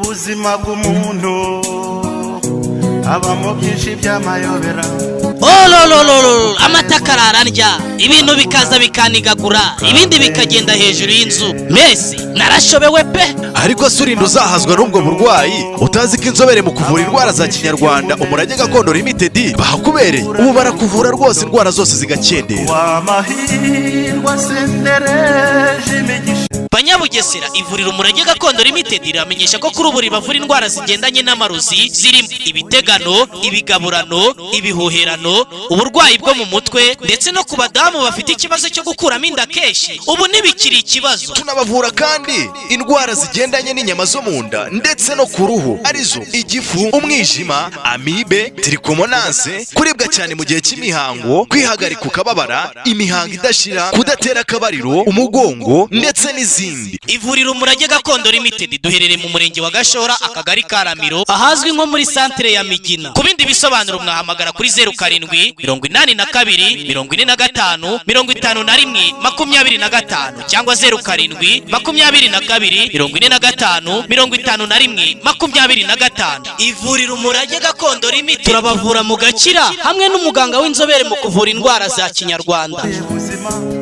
Ubuzima bw'umuntu habamo byinshi by'amayobera. Ololololo, amata karararya, ibintu bikaza bikanigagura, ibindi bikagenda hejuru y'inzu. Mbese narashobewe pe. Ariko se urinda uzahazwa n'ubwo burwayi, utazi ko inzobere mu kuvura indwara za kinyarwanda, Umurage Gakondo Limited, bahakubereye? Ubu barakuvura rwose, indwara zose zigakendera. W'amahirwe asendereje imigisha. Banyabugesera, ivuriro Umurage Gakondo Limited riramenyesha ko kuri ubu ribavura indwara zigendanye n'amarozi, zirimo ibitegano, ibigaburano, ibihuherano, uburwayi bwo mu mutwe, ndetse no ku badamu bafite ikibazo cyo gukuramo inda kenshi, ubu ntibikiri ikibazo. Tunabavura kandi indwara zigendanye n'inyama zo mu nda ndetse no ku ruhu, arizo igifu, umwijima, amibe, trichomonase, kuribwa cyane mu gihe cy'imihango, kwihagarika ukababara, imihango idashira, kudatera akabariro, umugongo ndetse n'izindi. Ivuriro Umurage Gakondo Limited duherereye mu murenge wa Gashora, akagari ka Ramiro, ahazwi nko muri santere ya Migina. Ku bindi bisobanuro mwahamagara kuri 0782455125 cyangwa 0722455125. Ivuriro Umurage Gakondo Limited turabavura mugakira, hamwe n'umuganga w'inzobere mu kuvura indwara za kinyarwanda. Ubuzima.